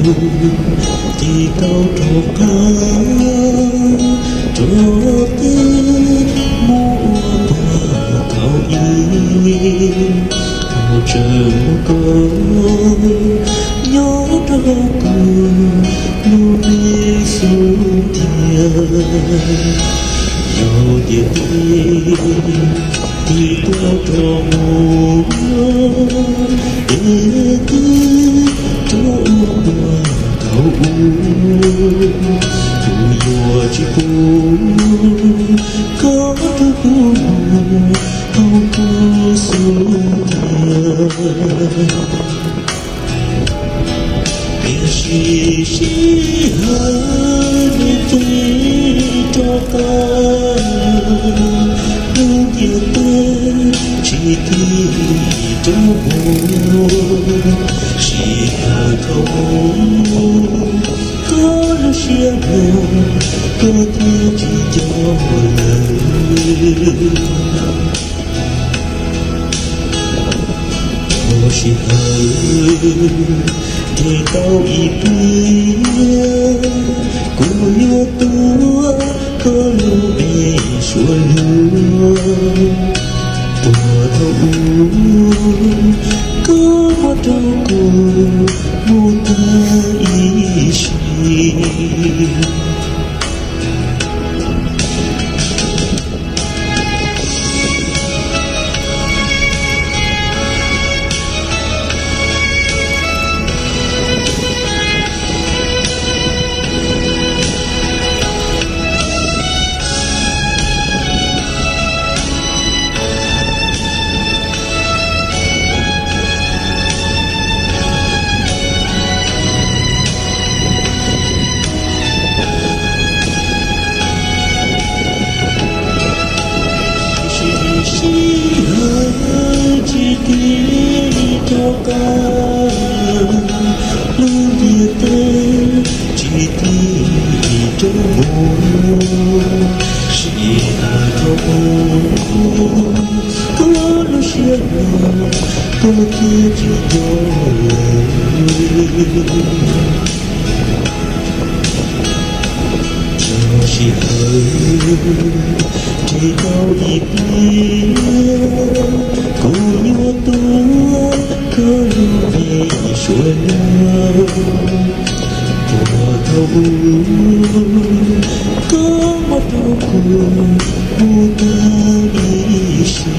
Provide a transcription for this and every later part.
Ces tau rov qab rov qab mus ua pog thaum ub, thaum tseem muaj koj nyob rau kuv lub neej xub ntiag. Yog tias tes tes tau rov mus es tes rov ua pog thaum ub, kuv yuav tsis pub koj rov kuv mus hauv kuv xub ntiag. Tiam sis sij hawm nws teb rov qab, lub ntiaj teb tsis tig rov mus. Sij hawm thaum ub koj lub siab nyob, koj thiaj tsis nco lawm. Txog sij hawm nres tau ib pliag, kuv yuav tuav koj lub npe suav luag. Puag thaum ub koj muab rau kuv mus tag ib sim. Sij hawm tsis tig rov qab, lub ntiaj teb tsis tig rov mus. Sij hawm thaum ub koj lub siab nyob, koj thiaj tsis nco lawm. Txog sij hawm nres tau ib pliag, kuv yuav tuav koj lub npe suav luag. Puag thaum ub koj muab rau kuv mus tag ib sim.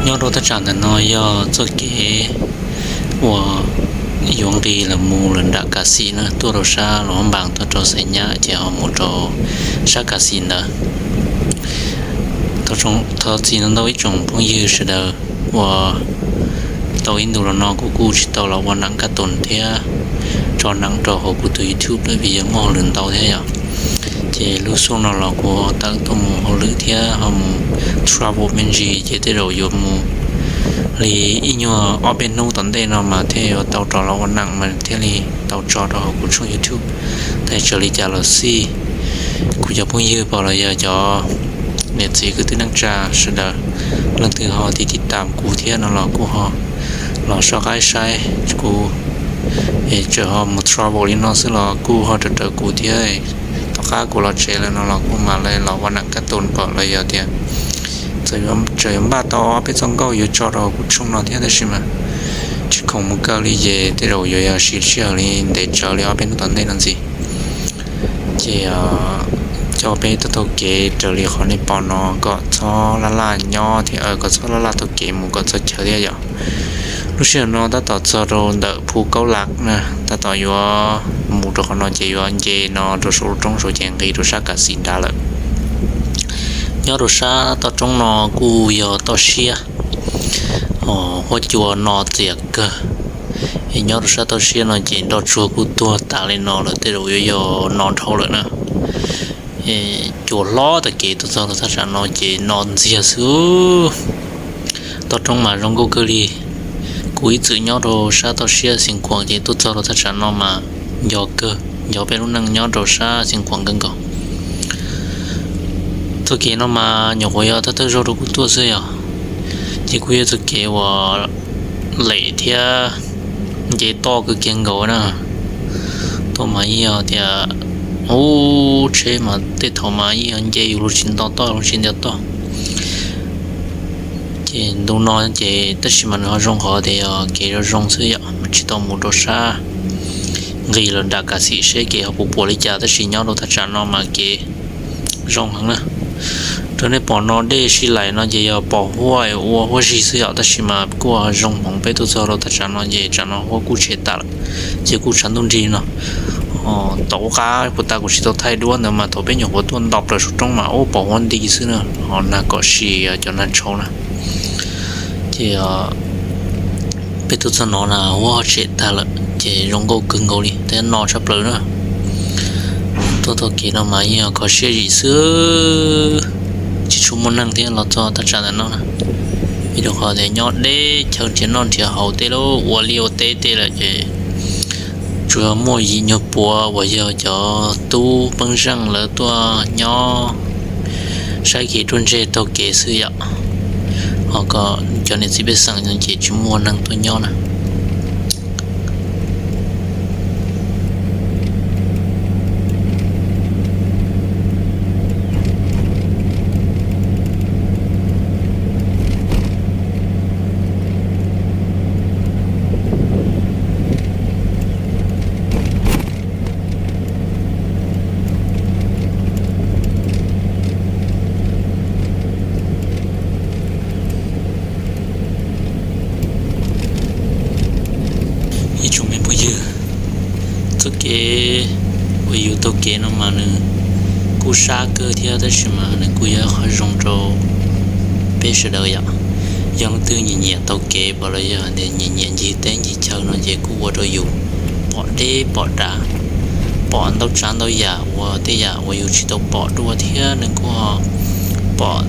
Nyob rau thaj tsam ntawm no yog txoj kev uas yuav nqis los mus lawm nram Kas Xis na, tuaj rau sab Luas Npas tuaj rau Xais Nyab ces ho mus rau sab Kas Xis ntawd. Thov txim ntau ntau ib tsoom phooj ywg sawv daws uas tau ib ntus los no kuv kuj tsis tau los ua nam kab toos thiab tso nam rau hauv kuv tus YouTube lawm vim yog muaj hauj lwm ntau thiab yom. Ces lub xyoo no los kuv tawm tuaj mus hauj lwm thiab ho mus travel me ntsis ces tej zaum yuav mus li ib nyuag ob peb hnub tom ntej no mas thiaj yuav tau rov los ua nam mas thiaj li tau tso rau hauv kuv tshooj YouTube. Tab sis txawm li cas los xij, kuv cov phooj ywg pom los yog cov niam txiv kwv tij neej tsa sawv daws, leej twg ho tiv tiv tam kuv thiab no los kuj ho los soj qab saib kuv, es txawm ho mus travel li no xwb los kuj ho raws raws kuv thiab. Tom qab kuv los tsev lawm no los kuj mam li los ua nam kab toos pom los yog tias txawm yuav npaj tau ob peb txoj nkauj yuav tso rau kuv tshooj no thiab tab sis mas tsis khoom mus kaw li ces tej zaum yuav yog siv sij hawm li ntev tsawv li ob peb hnub tom ntej no ntxiv. Ces coj peb taug taug kev raws li qhov nej pom no kom txhob laj laj nyob thiab kom txhob laj laj taug kev mus kom txog chaw thiab yom. Lub sij hawm no tab tom txog rau ntawm Phu Kaub Lak na, tab tom yuav mus rau qhov no ces yuav nce no rau saum lub roob saud ces nqis rau sab Kas Xis nrad lawm. Nyob rau sab toj roob no kuj yog toj siab, huab cua no txias kawg. Es nyob rau sab toj siab no ces nroj tsuag kuj tuag tas li no lawm, tej zaum yuav yog no dhau lawm na. Cua hlob tag kev tuaj txog rau thaj tsam no ces no ntxiag xwb. Toj roob mas zoo nkauj kawg li. Kuv ib txwm nyob rau sab toj siab Xeev Khuam ces tuaj txog rau thaj tsam no mas nco kawg, nco peb lub neej nyob rau sab Xeev Khuam kawg nkaus. Txoj kev no mas nyuam qhuav yog thawj thawj zaug rau kuv tuaj xwb yom, ces kuj yog txoj kev uas lem thiab nce toj kawg kiag nkaus na. Tuaj mas yeej yog tias, ub, tsheb mas tej thaum mas yeej yog nce yus los tsis nto toj los tsis nto toj. Ces ntu no ces tab sis mas nws ho zoo qhov tias yog kev zoo zoo xwb yom, tsis tau mus rau sab nqis los nram Kav Xim seb kev ho puas puas li cas, tab sis nyob rau thaj tsam no mas kev zoo heev na. Raws nej pom no dej sib laim no ces yog pos huab ua huab zig xwb yom, tab sis mas kuj zoo hmoov. Peb tuaj txog rau thaj tsam no ces tsam no huab kuj tshem tas lawm, ces kuj tshav ntuj nrig no. Tom ub qab puag ta kuv tsis tau thaij duab ntawd mas thaum peb nyuam qhuav tuaj nto plaws saum roob mas ub pos huab nti xwb na, ho nag kom si cov nag tshauv na. Ces peb tuaj txog no na huab tshem tag lawm ces zoo nkauj kawg nkaus li thiab no tshaj plaws na. Tuaj txoj kev no mas yeej yog kho siab zim xwb, tsis tshua muaj neeg thiab los txog thaj tsam ntawm no na. Vim rau qhov tias nyob deb chaw nrhiav noj nrhiav haus tej lub ua liaj ua teb tej lawm ces tsuas yog muaj yim nyuag puav uas yog cov tub peeb zeej lawv tuaj nyob saib kev ruaj ntseg taug kev xwb yom. Ho kom cov niam txiv pej xeem no ces tsis muaj neeg tuaj nyob na. Ib tsoom me phooj ywg, txoj kev uas yus taug kev no mas nws kuj sab kawg thiab tab sis mas nws kuj yog qhov zoo rau peb sawv daws yom. Yog leej twg nyiam nyiam taug kev los yog tias nyiam nyiam ncig teb ncig chaw no ces kuj ua rau yus pom deb pom dav, pom ntau tsav ntau yam uas tej yam uas yus tsis tau pom dua thiab nws kuj pom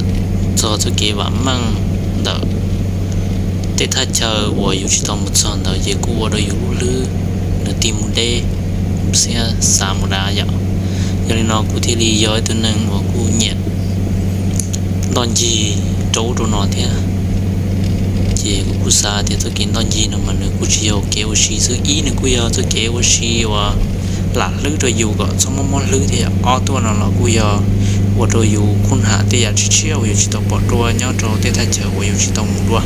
txog txoj kev vam meej ntawm tej thaj chaw uas yus tsis tau mus txog ntawd ces kuj ua rau yus lub hlwb nws tig mus deb, xiab xav mus dav yom. Yog li no kuv thiaj li yog ib tug neeg uas kuj nyiam ntoj ncig rau ub rau no thiab. Ces kuv xav tias txoj kev ntoj ncig no mas nws kuj tsis yog kev ua si xwb, ib nws kuj yog txoj kev ua si uas lam hlwb rau yus kom txhob mob mob hlwb thiab yom. Ob tuaj no los kuj yog ua rau yus khub ham tej yam tshiab tshiab uas yus tsis tau pom dua nyob rau tej thaj chaw uas yus tsis tau mus dua.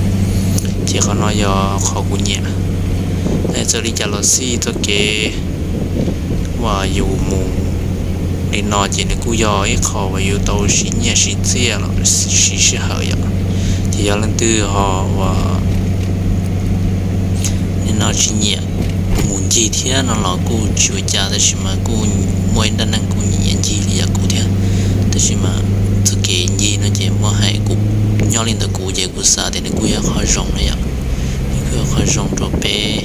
Ces qhov no yog qhov kuv nyiam. Txawm li cas los xij txoj kev uas yus mus li no ces nws kuj yog ib qho uas yus tau siv nyiaj siv txiaj los siv sij hawm yom. Ces yog leej twg ho uas nim no tsis nyiam mus ncig thiab no los kuj tsis ua cas, tab sis mas kuj muaj ib nrab neeg kuj nyiam ncig li yam kuv thiab. Tab sis mas txoj kev ncig no ces muab hais kuv nyob li ntawm kuv ces kuv xav tias nws kuj yog qhov zoo na yom. Nws kuj yog qhov zoo rau peb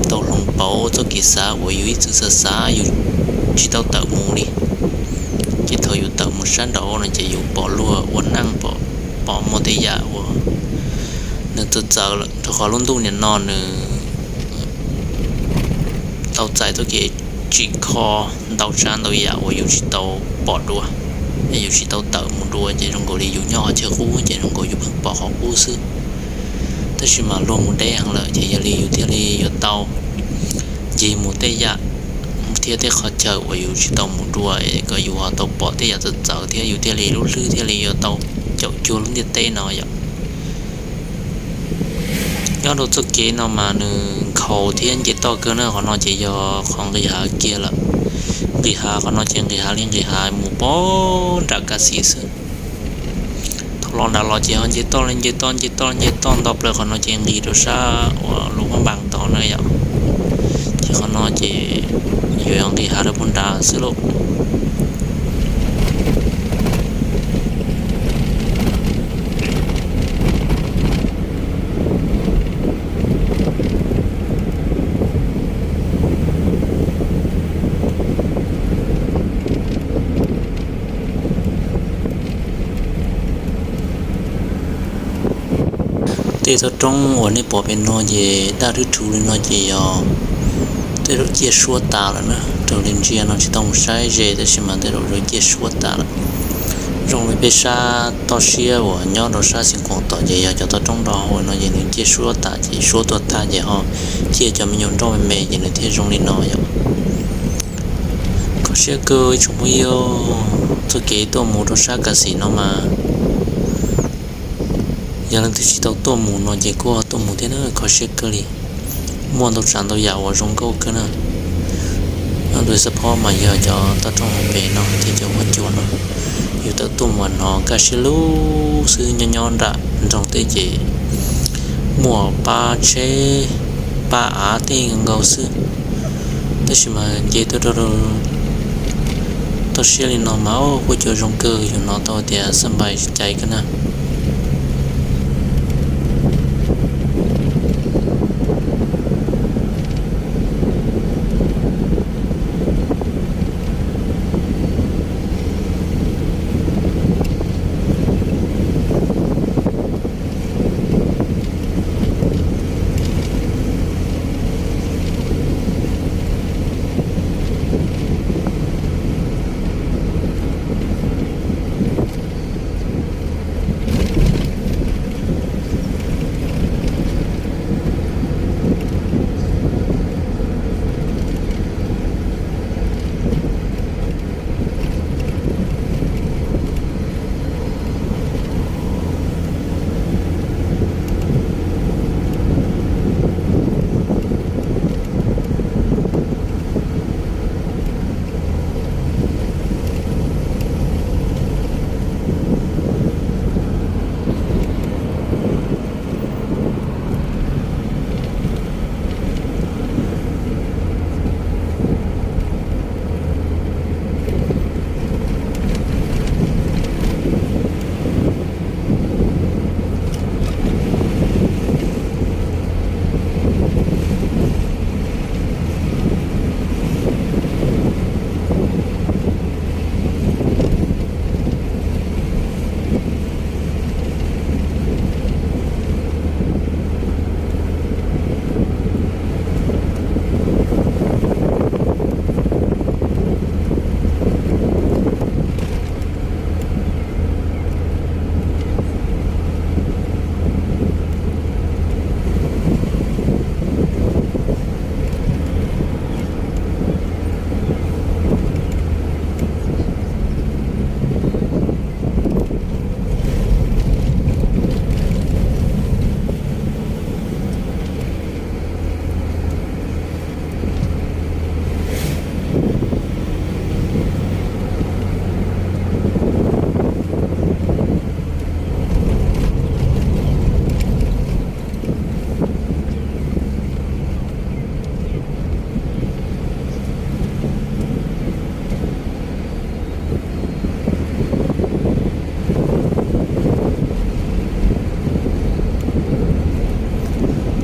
tau hloov pauv txoj kev xav uas yus ib txwm xav xav yus tsis tau tawm mus li. Ces thaum yus tawm mus sab nraud no ces yus pom luag ua neej, pom muaj tej yam uas nws txawv txawv lawm rau qhov lub ntuj nim no nws tau txais txoj kev tsim kho ntau tsav ntau yam uas yus tsis tau pom dua, yus tsis tau tawm mus dua ces zoo nkaus li yus nyob qhov chaw qub ces zoo nkaus yus pheej pom qhov qub xwb. Tab sis mas luag mus deb heev lawm ces yog li yus thiaj li yuav tau ncig mus tej yam thiab tej qhov chaw uas yus tsis tau mus dua es kom yus ho tau pom tej yam txawv txawv thiab yus thiaj li lub hlwb thiaj li yuav tau caum cuag lub ntiaj teb no yom. Nyob rau txoj kev no mas nws nkhaus thiab nce toj kawg na, qhov no ces yog qhov nqis hav kiag lawm. Nqis hav qhov no ces nqis hav li nqis hav mus pog nram Kav Xim xwb. Thaum los nram los ces ho nce toj li nce toj nce toj nce toj nto plaws qhov no ces nqis rau sab uas lub Hmoob Npas tod na yom. Ces qhov no ces yuav nqis hav rau pog nrad xwb lauj. Tej toj roob uas nej pom pem no ces daj rhuv rhuv li no ces yog tej zaum ciaj suab tas lawm na. Raws li ntsia no tsis tau mus saib ze tab sis mas tej zaum ciaj suab tas lawm. Zoo li peb sab toj siab uas nyob rau sab Xeev Khuam tom ces yog cov toj roob do hauv no ces nws ciaj suab tas ces suab tuaj tag ces ho ciaj cov me nyuam nroj me me ces nws thiaj zoo li no yom. Kho siab kawg ib tsoom phooj ywg, txoj kev tuaj mus rau sab Kas Xim no mas yog leej twg tsis tau tuaj mus no ces kuj tuaj mus thiab na, kho siab kawg li. Muaj ntau tsav ntau yam uas zoo nkauj kawg na. Ntawm xab phob mas yog cov toj roob hauv pes no thiab cov huab cua no. Yus tawm tuaj mus hnov kaj siab lug xwb, nyob nyob nram nroog tej ces muaj pab tsheb pab av tej nkaus xwb. Tab sis mas nce tuaj rau toj siab li no mas huab cua zoo kawg, yus hnov tau tias xab npais cai kawg na.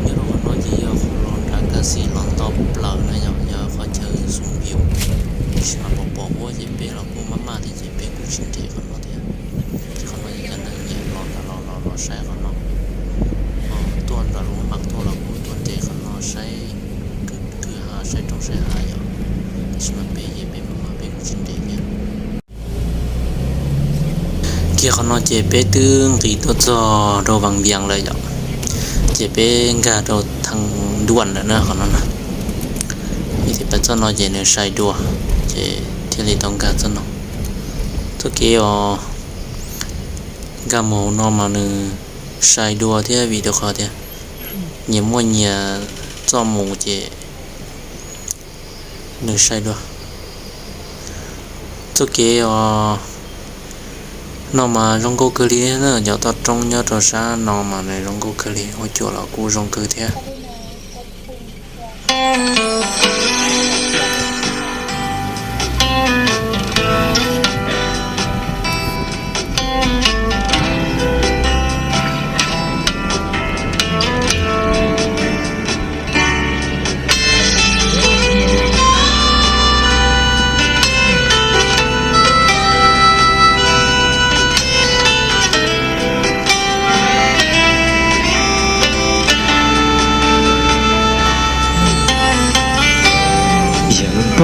Nyob rau qhov no ces yog qhov los nram Kas Xim los nto plaws na yom, yog qhov chaw xub npiu, tab sis mas pos pos huab ces peb los kuj maj maj thiab ces peb kuj tsis nres qhov no thiab. Ces qhov no ces cov neeg nyiam los nram los los los saib qhov no, tuaj nram lub mam tuaj los kuj tuaj nres qhov no saib kwj ha, saib roob saib hav yom. Tab sis mas peb ces peb maj maj peb kuj tsis nres thiab. Kiag qhov no ces peb twb nqis tuaj txog rau Vas Vias lawm yom, ces peb nkag rau Thaj Duam lawm na qhov no na. Vim tias peb txoj no ces nws sai dua, ces thiaj li tau nkag txoj no. Txoj kev os, nkag mus no mas nws sai dua thiab vim rau qhov tias nyias muaj nyias txoj mus ces nws sai dua. Txoj kev os, no mas zoo nkauj kawg li na, cov toj roob nyob rau sab no mas nws zoo nkauj kawg li, huab cua los kuj zoo kawg thiab.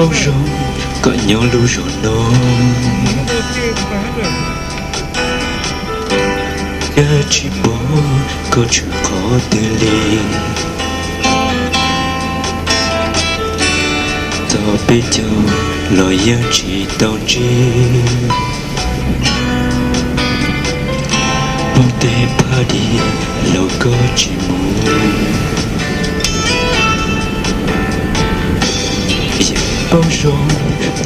Paub zoo koj nyob lub zos no, cas tsis pom koj tshwm qhov twg li. Txog peb caug los yeej tsis tau ntsib, poob teb phaj di los koj tsis mus. Yeej paub zoo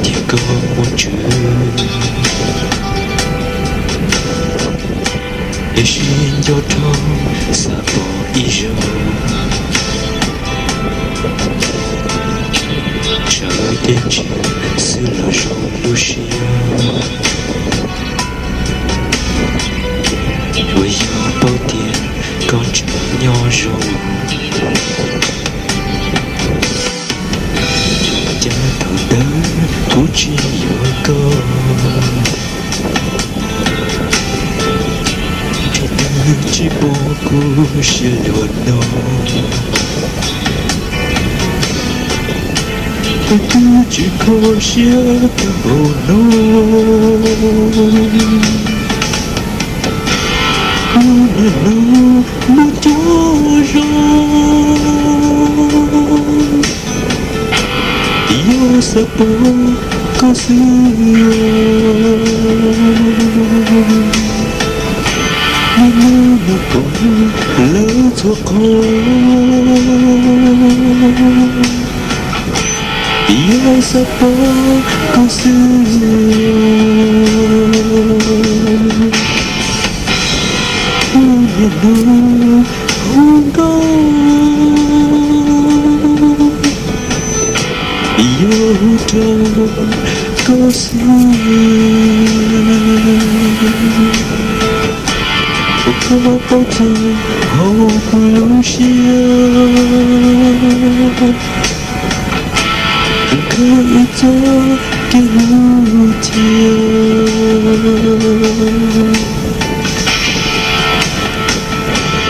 tias koj muaj tswv, tiam sis nco dhau xav pom ib zaug. Sawv dej ntsiag xwb los zoo lub siab, tsuas yog paub tias koj tseem nyob zoo. Cas thaum ntawd kuv tsis yuav koj, ntshe twb tsis pom kuv siab luaj no, es twb tsis kho siab tag npaum no. Kuv niaj hnub mus cuag zog, yog xav pom koj xwb. Niaj hnub mus pom lawv txhua qhov, yog xav pom koj xwb. Kuv niaj hnub hu nkauj, yog hu rau koj xwb. Ua koj paub txog hauv kuv lub siab, khawb ib txoj kev hlub cia,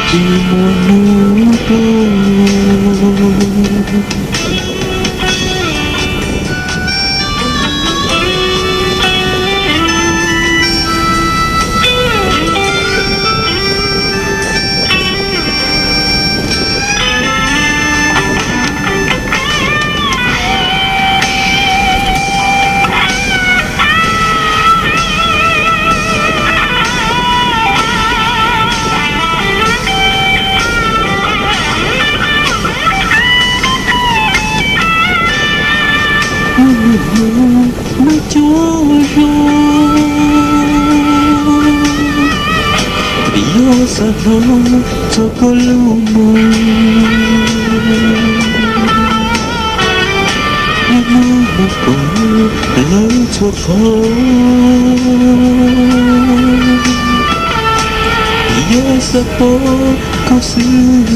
tsis muaj hnub tuag. Kuv niaj hnub mus cuag zog, yog xav hnov txog koj lub moo. Niaj hnub mus pom lawv txhua qhov, yog xav pom koj xwb.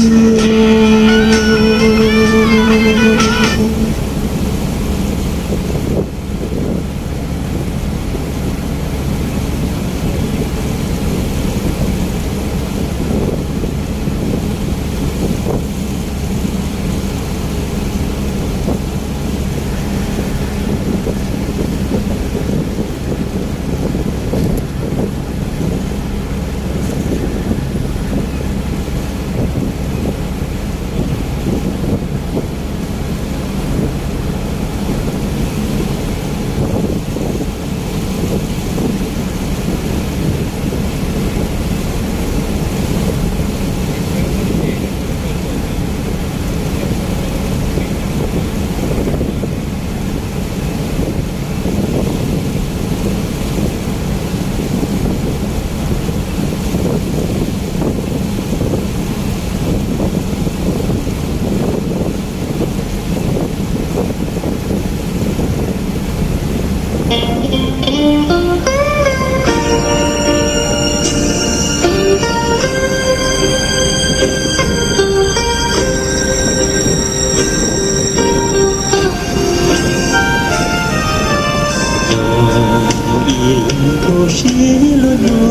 Nyob ib leeg kho siab luaj no,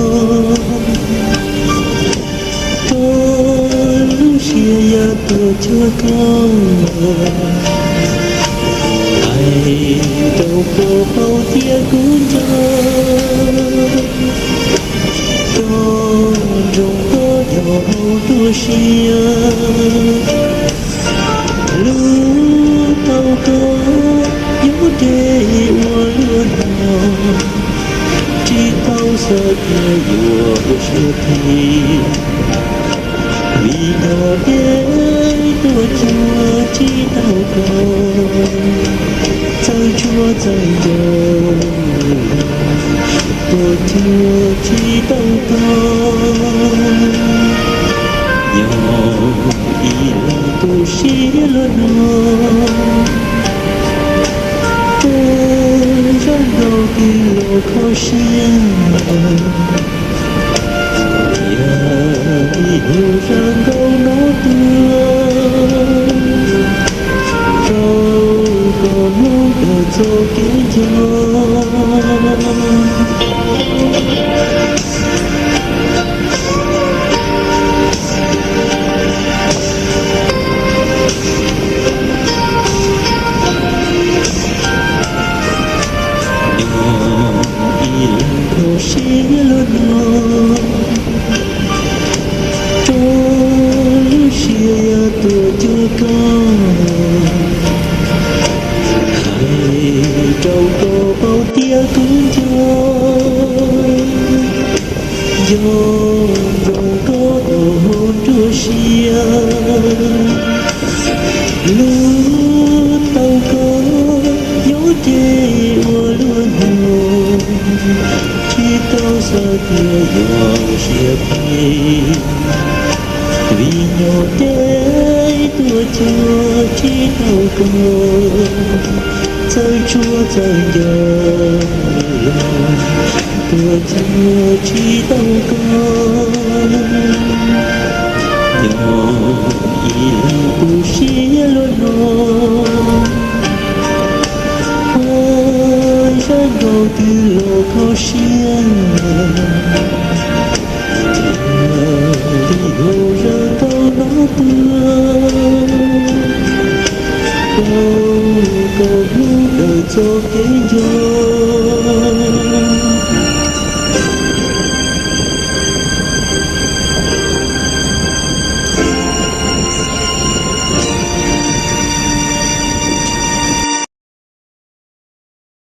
tau lub siab ya tuaj cuag koj, hais Rau koj paub tias kuv nco, rau nroog koj yog hauv nruab siab. Hlub tau koj nyob deb ua luaj no, tsis tau xav tias yuav ua siab phem. Vim nyob deb tuaj cuag tsis tau koj, txawj tshuaj txawj nco, tuaj cuag tsis tau koj. Nyob ib leeg tu siab luaj no, ua zaj nkaus twg los kho siab. Thiaj li hu zaj nkaus no tuaj rau koj mloog kawg txoj kev nco. Nyob ib leeg tu siab luaj no, rau lub siab tuaj cuag koj. Hais rau koj paub tias kuv nco, nco nroog koj hauv nruab siab. Hlub tau koj nyob deb ua luaj no, tsis tau xav tias yuav ua siab phem. Vim nyob deb tuaj cuag tsis tau koj, txawj tshuaj txawj nco, tuaj cuag tsis tau koj. Nyob ib leeg tu siab luaj no, ua zaj nkaus twg los kho siab. Thiaj li hu zaj nkaus no tuaj rau koj mloog kawg txoj kev nco.